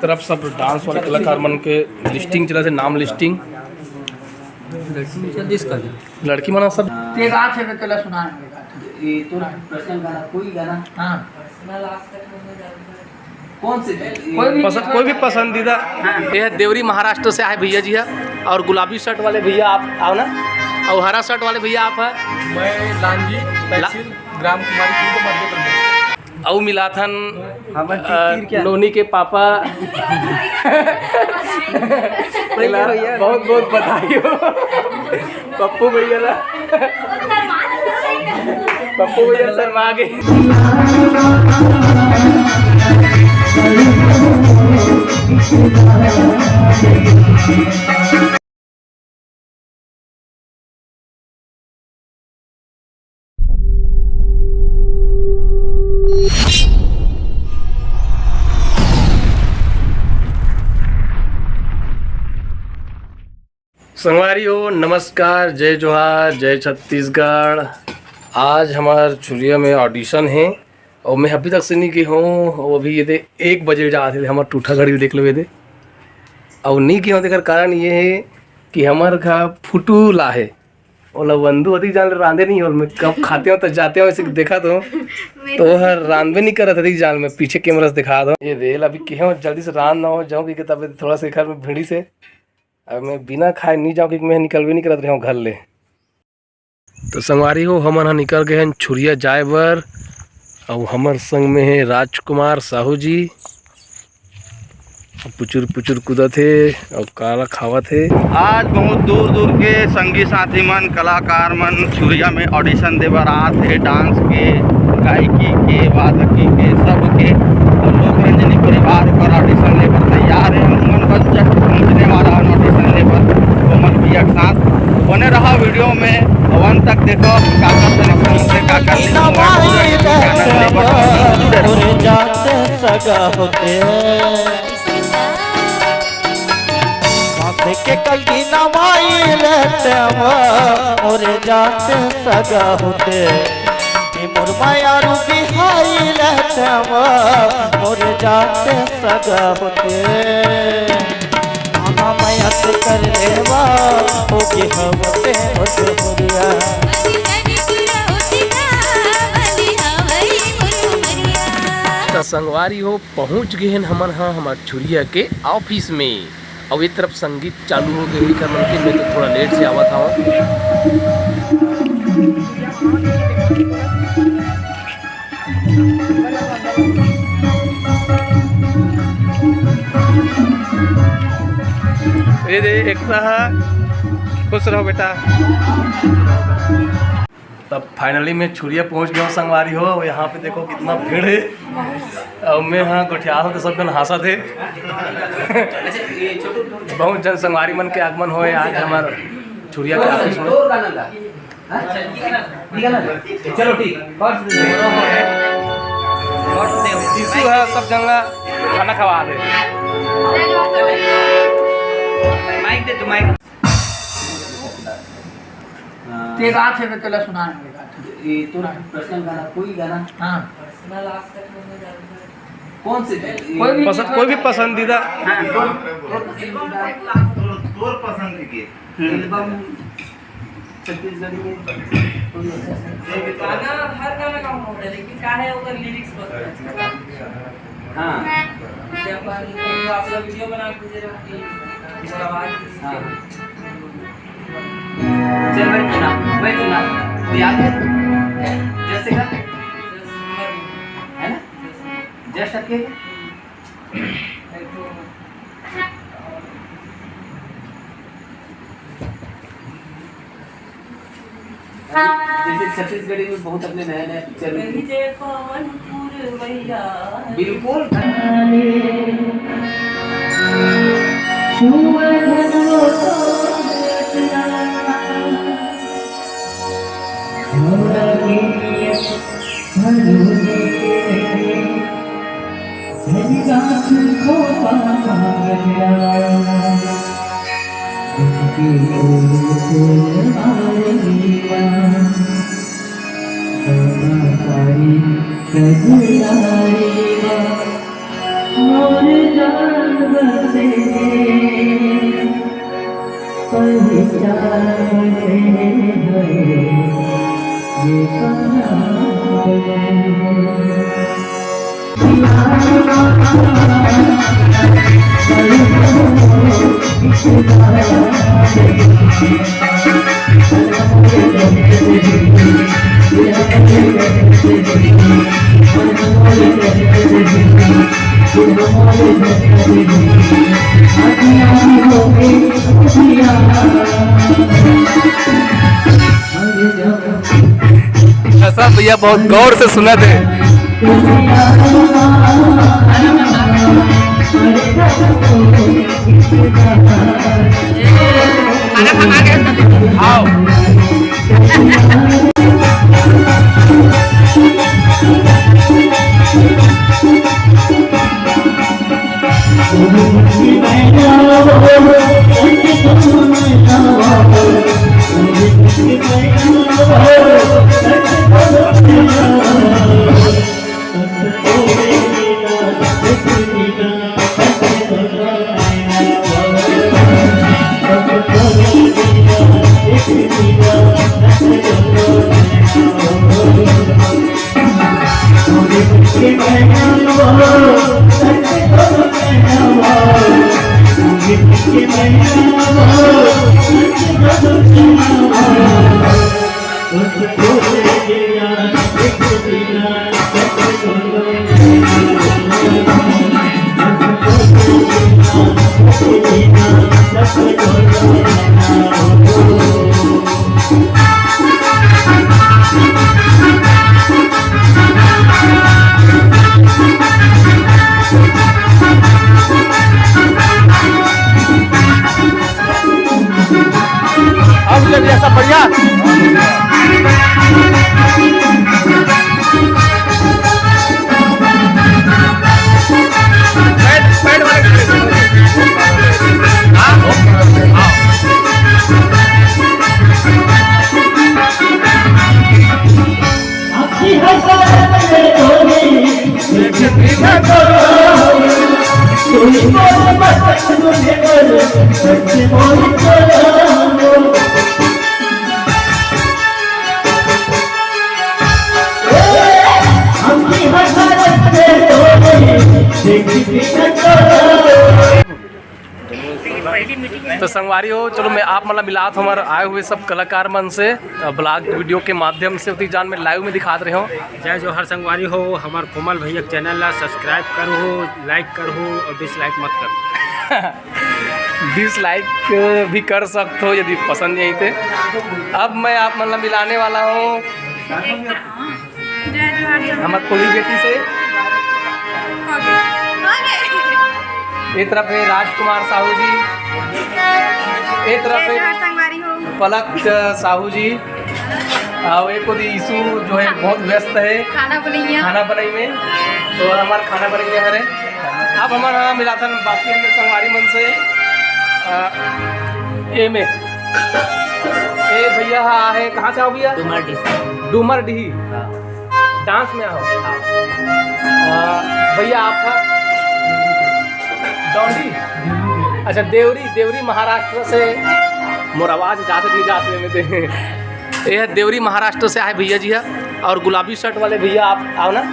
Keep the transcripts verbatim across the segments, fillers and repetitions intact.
तरफ सब डांस वाले कलाकार मन के लिस्टिंग चलत हे, नाम लिस्टिंग। लड़की मन सब। ये बात है, मैं तेला सुना है। ये तो पर्सनल गाना, कोई गाना। हाँ। कौन से? कोई भी पसंद, कोई भी पसंदीदा। ये देवरी महाराष्ट्र से आए भैया जी है, और गुलाबी शर्ट वाले भैया आप आओ ना, और हरा शर्ट वाले भैया आप है। मैं लांजी, ला- तहसील ग्राम कुमारी, मध्य प्रदेश। अउ मिलाथन हमर अ, तीर क्या? नोनी के पापा। पहले भैया। बहुत बहुत बधाई हो पप्पू भैया ला। पप्पू भैया शर्मा गे। संगवारी हो, नमस्कार, जय जोहार, जय छत्तीसगढ़। आज हमार छुरिया में ऑडिशन हे और मैं अभी तक से नहीं गे हों। और अभी ये दे एक बजे जात हे, हमार टूठा घड़ी देख लो ये दे। और नहीं गे हों, तेकर कारण ये हे कि हमार घर फुटू ला हे। ओला वंदू अतिक जान ले रांधे नहीं हो, मैं कब खाते हों तो जाते हों, ऐसे देखा तो, तो हर रांधबे नहीं करत अतिक जान। मैं पीछे कैमरा से दिखा दो। ये दे, अभी गे हों, जल्दी से रांध ना हो जाऊँ, क्योंकि तब थोड़ा सा घर में भीड़ी से अब मैं बिना खाए नहीं जाऊँ, क्योंकि मैं निकलबे नहीं करत रहे हों घर ले। तो संगवारी हो, हमन ह निकल गए हन छुरिया जाए बर। अउ हमर संग में हे राजकुमार साहू जी। पुचुर पुचुर कूदत हे अउ काला खावत हे। आज बहुत दूर दूर के संगी साथी मन, कलाकार मन छुरिया में ऑडिशन दे बर आत हे, डांस के, गायकी के, वादकी के, सब के। और लोक रंजनी परिवार ओकर ऑडिशन ले बर तैयार हे। हमन बस जस्ट पहुंचने वाला हन ऑडिशन ले बर कोमल भैया के साथ। बने रहा वीडियो में, अंत तक देखो का का selection होथे, का का नहीं होथे। जुड़े रहो। मोरे जात सगा होते, बांसे के कलगी नवाई लेते, मोरे जात सगा होते। ए मोर मायारू बिहाई लेते, मोरे जात सगा होते। मामा मयत कर लेवा, ओ के हवते मोर हुरिया। त संगवारी हो, पहुंच गए हन हमन ह हमर छुरिया के ऑफिस में। अउ एक तरफ संगीत चालू हो गए हे, एकर मन के, मैं तो थोड़ा लेट से आवत हूँ। ये दे, एकता है, खुश रहो बेटा। तब फाइनली मैं छुरिया पहुंच गया हूँ संगवारी हो। और यहाँ पे देखो कितना भीड़ है। और मैं हाँ गोठियाल हूँ तो सब जन हंसत हे। बहुत जन संगवारी मन के आगमन होए आज हमार छुरिया के ऑफिस में। चलो ठीक। टिशू है, सब जन ला खाना खवा दे। माइक दे तू, माइक। हाँ। ते गात हे, मैं तेला सुना है, गात हे। ये तो पर्सनल गाना, कोई गाना? हाँ। पर्सनल आज तक मैंने गाना। कौन से? कोई भी पसंद, कोई भी पसंदीदा। हाँ, कौन, कौन पसंदीदा? तोर, तोर पसंद के। हम्म। एल्बम छत्तीसगढ़ी में कोई अच्छा सा? गाना, हर गाना का होता है, लेकिन का है, ओकर लिरिक्स बस। हाँ। जैसे अपन आप लोग वीडियो बना के दे रहे हैं, इसका आवाज हाँ। चल, मैं सुना, मैं सुना। वो याद है? जैसे का? है ना? जस्ट अकेले? जैसे छत्तीसगढ़ी में बहुत अपने नए नए पिक्चर में कहीं जय पवन पुरवैया। बिल्कुल। ऐसा भैया बहुत गौर से सुनत हे। खाना खा के आओ। अब जब ये सब बढ़िया। बैठ, बैठ वाले खड़े से। हाँ? हाँ। तो संगवारी हो, चलो मैं आप मन ला मिलात हूँ हमर आए हुए सब कलाकार मन से, अ, vlog video के माध्यम से, ओती जान में live में दिखात रहे हो। जय जोहार संगवारी हो, हमर कोमल भैया के channel ला subscribe करहू, like करहू और dislike मत करहू। Dislike भी कर सकत हो यदि पसंद नहीं थे। अब मैं आप मन ला मिलाने वाला हूँ जय जोहार संगवारी। हमर कुली बेटी से। ओके। ओके। ए तरफ है राजकुमार साहू जी, ए तरफ जय है जोहार संगवारी हो। पलक साहू जी, और एक ओती ईशु जो है बहुत व्यस्त है खाना बनैया। खाना बनाई में, तो हमार खाना बनाई में हरे। अब हमारा मिलाथन बाकी अन्य संगवारी मन से, अ, ए में, ए भैया हा है, कहाँ से आओ भैया? डूमरडीह से। डूमरडीह। हाँ। Dance में आओ। हाँ। अ, भैया आपका डौंडी? अच्छा, देवरी, देवरी महाराष्ट्र से। मोर आवाज जात नहीं जात में दे। ये है देवरी महाराष्ट्र से आए भैया जी है, और गुलाबी shirt वाले भैया आप आओ ना,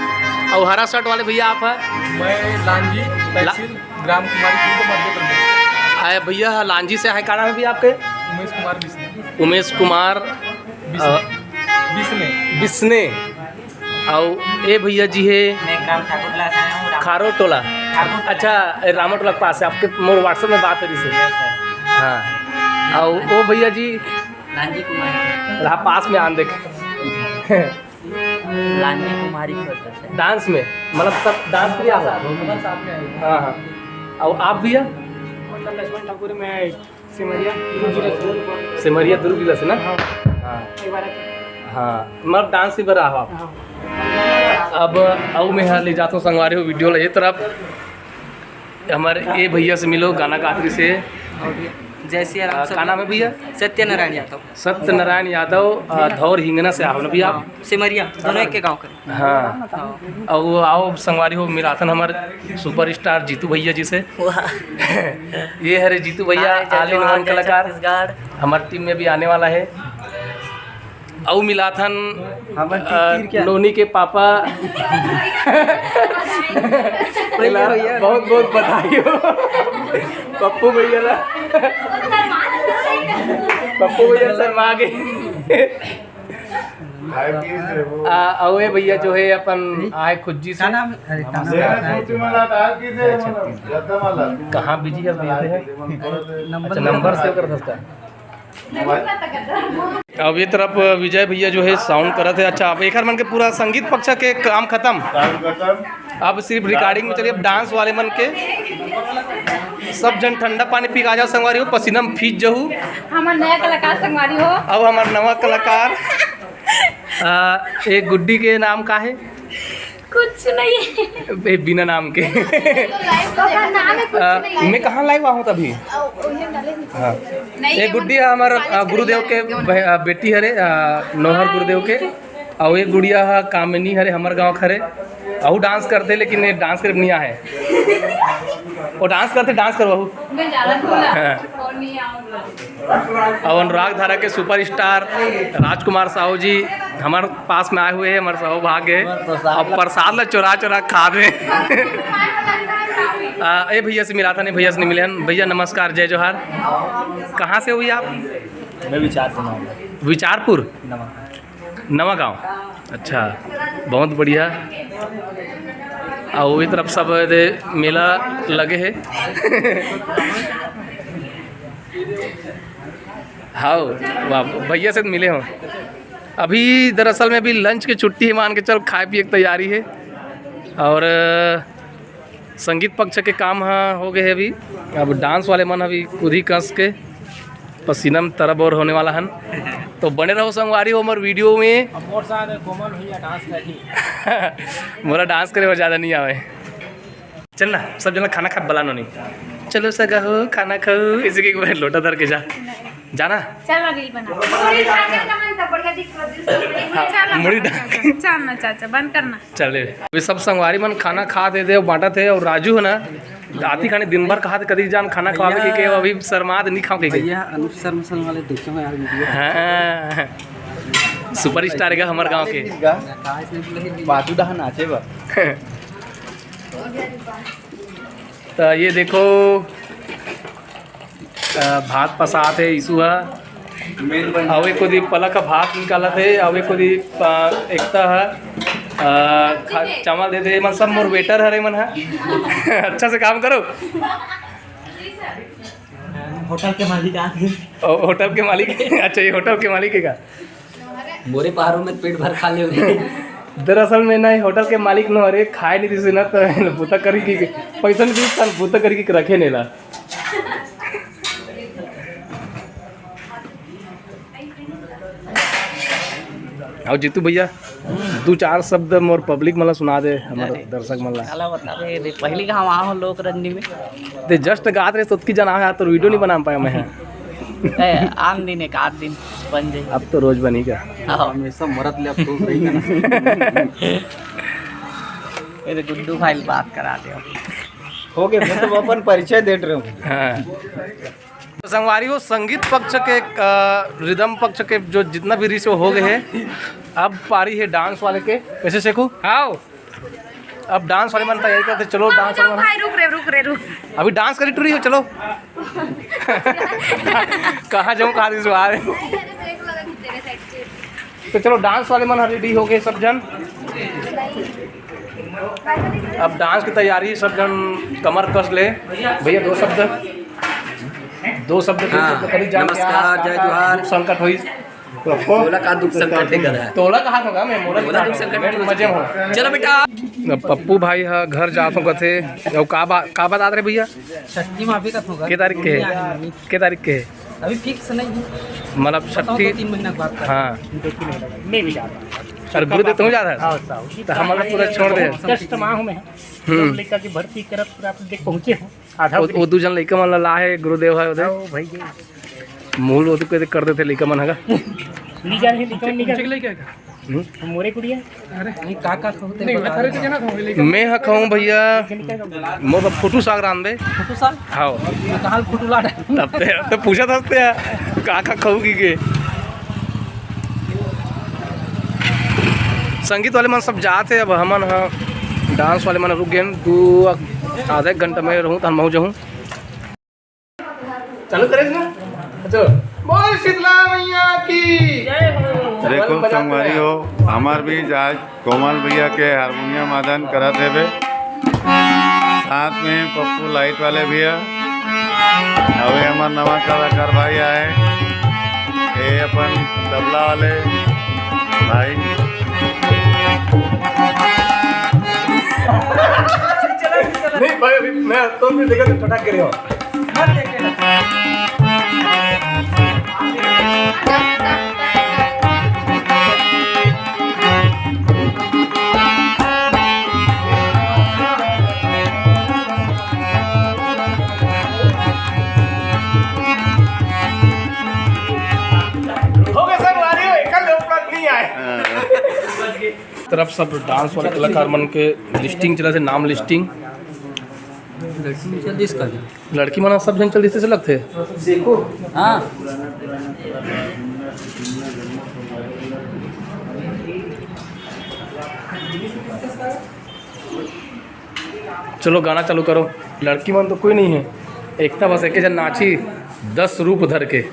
और हरा shirt वाले भैया आप है। मैं लांजी, ला- तहसील ग्राम कुमारी खुर्द, मध्य प्रदेश। आए भैया है लांजी से, आए का नाम है भैया आपके? उमेश कुमार बिस्ने। उमेश कुमार, बिस्ने। अ, बिस्ने। बिस्ने। और ए भैया जी है मैं ग्राम ठाकुर टोला से आया हूँ, राम- खारो टोला। ठाकुर टोला। अच्छा, ए, रामो टोला के पास है आपके, मोर WhatsApp में बात हो रही से। Yes, sir। हाँ। और ओ भैया जी लांजी कुमारी। रहा पास में आन देख। लांजी कुमारी को तो है। Dance में, मतलब सब dance भी आता है? हाँ, हाँ। और आप भैया? मतलब लक्ष्मण ठाकुर, मैं सिमरिया, दुर्ग जिला से। सिमरिया, दुर्ग जिला से ना? हाँ। हाँ। एक बार हाँ, मतलब dance ही बड़ा हो आप। हाँ। अब अउ मैं यहाँ ले जाता हूँ संगवारी हो video ला ये तरफ। हमारे ए भैया से मिलो, गाना गात्री से। जय सिया राम आ, सब। का नाम है भैया? सत्यनारायण यादव। सत्यनारायण यादव, आ, धौर हिंगना से आओ ना भैया? हाँ, सिमरिया, दोनों एक के गाँव के। हाँ। हाँ। और वो आओ संगवारी हो, मिलाथन हमारे superstar जीतू भैया जी से। वाह। ये हरे जीतू भैया, अरे, जय all in जोहार, one जय कलाकार। छत्तीसगढ़। हमारे team में भी आने वाला है। अउ मिलाथन हमर अ, तीर क्या? नोनी के पापा। भैया, भैया। बहुत बहुत बधाई हो पप्पू भैया ला। पप्पू भैया शर्मा गे। आ, अउ ए भैया जो है अपन आए खुज्जी से। क्या नाम है? अरे, कहाँ बिजी है, बिजी है? अच्छा, नंबर सेव कर सकता है। अब ये तरफ विजय भैया जो है साउंड करत है। अच्छा, अब एकर मन के पूरा संगीत पक्ष के काम खत्म। काम खत्म। अब सिर्फ रिकॉर्डिंग में चलिए। अब डांस वाले मन के सब जन ठंडा पानी पी के आ जाओ संगवारी हो, पसीना में भीज जहू। हमार नया कलाकार संगवारी हो। अब हमार नवा कलाकार, आ, एक गुड्डी के नाम का है? कुछ नहीं। ए, बिना नाम के। ओकर नाम है कुछ आ, नहीं। मैं कहाँ लाइव आहूँ तभी? हाँ। नहीं, ये ये गुड्डी मन-, है हमार, आ, गुरुदेव के बह-, आ, बेटी हरे, आ, नोहर गुरुदेव के। अउ ये गुड़िया हा कामिनी हरे, हमर गाँव के हरे। अउ डांस करथे, लेकिन ये डांस करे नहीं आहे। वो डांस करथे, डांस करवाहू। मैं जानत हूँ ना, हाँ। और नहीं आऊँगा। अउ अनुराग धारा के सुपरस्टार राजकुमार साहू जी हमारे पास में आए हुए हैं, हमारे सौभाग्य है। हमारे प्रसाद और ला प्रसाद ला चोरा चोरा खा दे। आ, ए भैया से मिला था नहीं, भैया से नहीं मिले हैं। भैया नमस्कार, जय जोहार। कहाँ से हुई आप? मैं विचारपुर में हूँ। विचारपुर? नवा। नवा गाँव। अच्छा, बहुत बढ़िया। अउ ओही तरफ सब दे मेला लगे है। हाँ, वाह, भैया से मिले हो। अभी दरअसल में अभी लंच की छुट्टी है, मान के चल खाए पिए की तैयारी है। और संगीत पक्ष के काम ह हो गए हे अभी। अब डांस वाले मन अभी कूदी कस के पसीना में तरबोर होने वाला हन। तो बने रहो संगवारी हो हमर वीडियो में। अब मोर साथ कोमल भैया डांस करही। मोला डांस करे बर ज़्यादा नहीं आवे। चल ना, सब जना खाना खा बला नोनी। चलो सगा हो, खाना खाओ। इसी के एक बार लोटा धर के जा। जाना? चल ना, रील बना। हाँ, चल ना, मुड़ी चल ना, चल ना, चाचा, बंद करना। चले, अभी सब संगवारी मन खाना खात हे, बांटत हे, और राजू है ना, आती खानी दिन भर कहा थे, "कदी जान खाना खवावे," के, के अभी शर्मात नहीं खाओ के, के। भैया, अनुज शर्मा सन वाले देखे हो यार वीडियो। हाँ, सुपरस्टार है हमर गांव के। बाजू डहा नाचे बा। तो ये देखो, अ, भात पसात हे, ईसू ह। अउ एक कोती पलक ह भात निकालत हे, अउ एक कोती, अ, एकता ह, अ, खा-, चावल देत हे। एमन सब मोर वेटर हरे मन ह। अच्छा से काम करो। होटल के मालिक आ गए। ओ, होटल के मालिक? अच्छा, ये होटल के मालिक है का? मोरे पहाड़ों में पेट भर खा ले। दरअसल में ना, ये होटल के मालिक नो हरे, खाए नहीं दिसे ना, तो बुता करी की पैसा नहीं दिस, तो बुता करी की रखे नहीं ला। अउ जीतू भैया, दू चार शब्द मोर पब्लिक मन ला सुना दे, हमर अरे। दर्शक मन ला। काला बतावे रे, पहली का हम आहो लोक रंजनी में। ते just गात रहे, तो ओतकी जना है, तो वीडियो नहीं बना पाया मैं। ए, आन दिन, एक आध दिन बन जाई। अब तो रोज बनी का? हाँ। हमेशा मरत ले अब तो रही का ना। ये तो गुड्डू भाई बात करा दे। हो गए, मैं तो अपन परिचय देत रहे हूँ। हाँ। तो संगवारी हो, संगीत पक्ष के, अ, रिदम पक्ष के जो जितना भी रिस हो गए हैं, अब पारी है डांस वाले के। कैसे शेखू? आओ। अब डांस वाले मन तैयारी करते, चलो डांस वाले मन। भाई, रुक रे, रुक रे, रुक। अभी डांस करी टुरी हो, चलो। कहाँ जाऊँ, कहाँ रिस आ रहे। तो चलो, डांस वाले मन रेडी हो गए सब जन। अब डांस की तैयारी, सब जन कमर कस ले। भैया, दो शब्द, दो शब्द, दो हाँ, शब्द करी जान के नमस्कार, हाथ जय जोहार। दुख संकट होई। तोला का दुख संकट निकल है? तोला कहा था मैं, मोला मोला दुख संकट मैं निकल मजे में हूँ। चलो बेटा। अब पप्पू भाई हा घर जात हो कथे। अब का बा-, का बतात रहे भैया? छठी माफी का होगा। के तारीख के? के तारीख के? अभी फिक्स नहीं है। मतलब बताओ, छठी। दो तीन महीना के बाद का। हाँ। मैं भी जा रहा हूँ। अरे गुरुदेव, तुम जा रहा है? हाँ, साहब। तो हम लोग पूरा छोड़ दे। जस्ट माह में है। हम्म। जब लड़का की भर्ती करत पूरा आप देख पहुँचे हो। आधा वो, वो दू जन लड़का मन ला हे गुरुदेव है उधर। आओ भाई जी। मूल वो तो कर देते लड़का मन हगा। ली जा रहे लड़का मन निकल। हम्म। मोरे कुड़िया। अरे। नहीं, का, का खाहू ते नहीं, बता अरे, दे। तो क्या ना खाहू, लेकिन मैं हा खाऊं भैया, मोर तो फुटू साग रांधे। फुटू साग? हाँ। तो कहाँ फुटू लाट है? तब ते, तो पूछा था ते, का, का खाहू की के? संगीत वाले मन सब जात हे, अब हमन ह डांस वाले मन रुक गेन। दू आधा एक घंटा में रहूँ, तहन महूँ जाहूँ। चालू करे ना? अच्छा, बोल शीतला मैया की। देखो संगवारी हो, हमार भी आज कोमल भैया के हारमोनियम वादन करत हेबे, साथ में पप्पू लाइट वाले भैया, अउ ये हमार नवा कलाकार भाई आए, ये अपन तबला वाले भाई। नहीं भाई, अभी मैं तो भी देखा तो ठटाक करे हो। हो गया सर, आ रही हो, एक कल लोग नहीं आए। तरफ सब डांस वाले कलाकार मन के लिस्टिंग चलत हे, नाम लिस्टिंग। लड़की मन सब झन चल दिस तइसे लगथे। हाँ। चलो गाना चालू करो। लड़की मन तो कोई नहीं है, एकता बस एक झन नाची दस रूप धर के।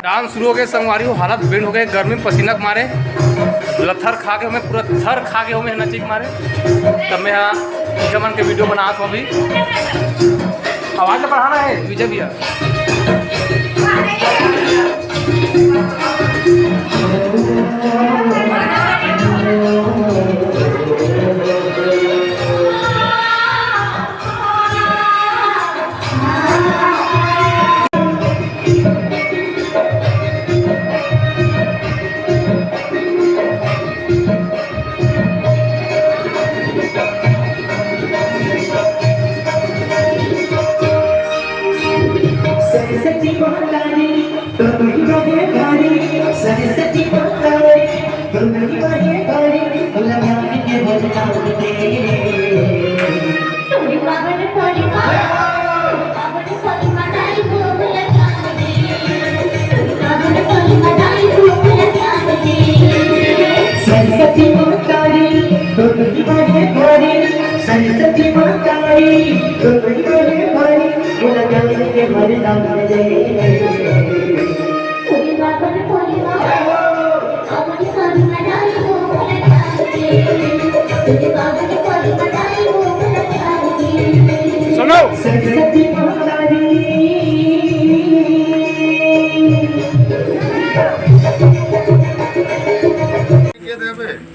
डांस शुरू हो गए संगवारी हो, हालत बेंड हो गए, गर्मी पसीना के मारे, लथर खा के हमें पूरा थर खा के हमें नची के मारे। तब मैं यहाँ इनका मन के वीडियो बनात हूँ अभी। आवाज तो बढ़ाना है विजय भैया। सरस्वती माता रे, तो महिमा है भारी। सरस्वती माता रे, तो महिमा है भारी। लगा के वरदान दे। तोरी पावन, तोरी पावन, पावन, तोरी मनाई भोग लगान दे। तोरी पावन, तोरी मनाई भोग लगान दे। सरस्वती माता रे, तो महिमा है भारी। सरस्वती माता रे, तो महिमा है भारी। लगा के वरदान दे। सुनो।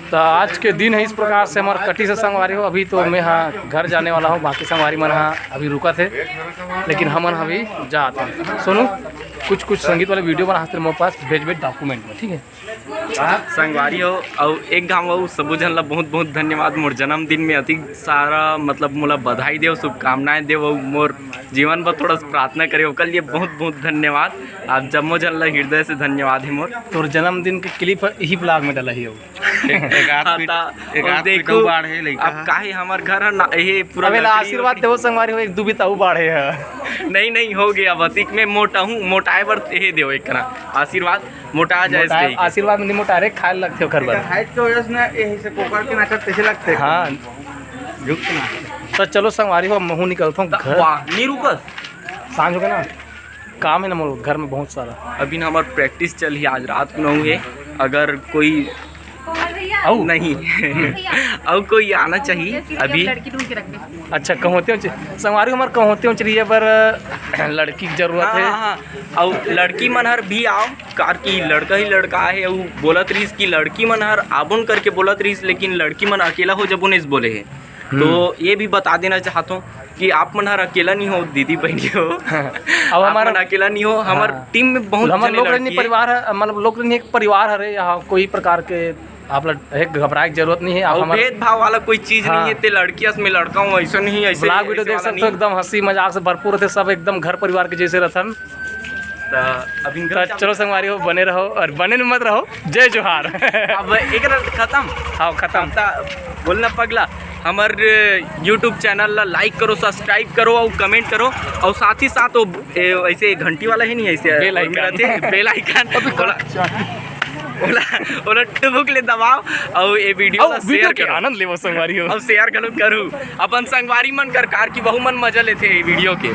तो आज के दिन है इस प्रकार से हमार कटी से संगवारी हो। अभी तो मैं हाँ घर जाने वाला हूँ, बाकी संगवारी मन हाँ अभी रुकत हे, लेकिन हमन अभी जात हन। सोनू, कुछ कुछ संगीत वाले वीडियो बना तेरे मोर पास भेजबे डॉक्यूमेंट में, ठीक है? संगवारी हो, अउ एक घाव अउ सबो झन ला बहुत बहुत धन्यवाद। मोर जन्मदिन में अतिक सारा मतलब मोला बधाई देव, शुभकामनाएं देव, अउ मोर जीवन बर थोड़ा सा प्रार्थना करे, ओकर लिए बहुत बहुत धन्यवाद। आप जम्मो झन ला हृदय से धन्यवाद हे मोर। तोर जन्मदिन के क्लिप यही ब्लॉग में डला ही हो। एक, एक आध हाँ, फीट, ता, एक अब आध फीट देखो, अउ बाढ़ हे लइका अब ह। काहे हमर घर ह ना, ये पूरा अबे ला लकड़ी आशीर्वाद वकड़ी। देवो संगवारी हो, एक दू बीता अउ बाढ़े ह। नहीं, नहीं, हो गया, अब अतिक में मोटा हूँ, मोटाए बर ये देव एक करा आशीर्वाद, मोटा जाए मोटाए, सही। आशीर्वाद में नहीं मोटा रे, खाए लगथे ओकर बर। हाइट के वजह से ना, यही से कोकर के नाचत तैसे लगथे। हाँ। झुक ना। तो चलो संगवारी हो, महू निकलता हूँ त-, घर। वाह, नहीं रुकस। सांझ हो गया ना, काम है ना मोर घर में बहुत सारा। अभी ना हमार प्रैक्टिस चल ही, आज रात को ना हुए, अगर कोई अउ? नहीं। अउ कोई आना चाहिए अभी। लड़की ढूंढ के रख दे। अच्छा, कहूँते उच-, संगवारी हमर कहूँते उचरिया बर लड़की के जरूरत हाँ, है। हाँ, हाँ। अउ लड़की मन हर भी आओ, कार की लड़का ही लड़का है, अउ बोलत रहिस कि लड़की मन हर आबोन करके बोलत रहिस, लेकिन लड़की मन अकेला हो जबोन इस बोले है। हम्म। तो ये भी बता देना चाहता हूँ कि आप मन हर अकेला नहीं हो, दीदी बहनी हो। अब आप हमारा मन अकेला नहीं हो, हमार हाँ। टीम में बहुत हमर जने लोग रहनी लड़की है। परिवार है, मतलब लोग रहनी एक परिवार हरे, यहाँ कोई प्रकार के आप ल-, एक घबराए के जरूरत नहीं है। आप अउ हमार भेदभाव वाला कोई चीज हाँ। नहीं है, ते लड़की अस में लड़का हूँ, ऐसा नहीं है, ऐसे, vlog video ऐसे देख वाला सकते हो, नहीं। एकदम हंसी मजाक से भरपूर थे, सब एकदम घर परिवार के जैसे रहथन। तो अभी तो चलो संगवारी हो, बने रहो और बने में मत रहो। जय जोहार। अब एक खत्म। हाँ, खत्म। बोलना पगला, हमर YouTube चैनल ला like करो, subscribe करो और comment करो, और साथ ही साथ वो, ए, ऐसे घंटी वाला ही नहीं, ऐसे bell icon। Bell icon। अभी ओला, ओला, ओला टुबुक ले दबाओ और ये video अउ ला video share के करो। आनंद लेवो संगवारी हो। अब share घलो करू, अपन संगवारी मन कर, कार की बहू मन मजा लेथे ये video के।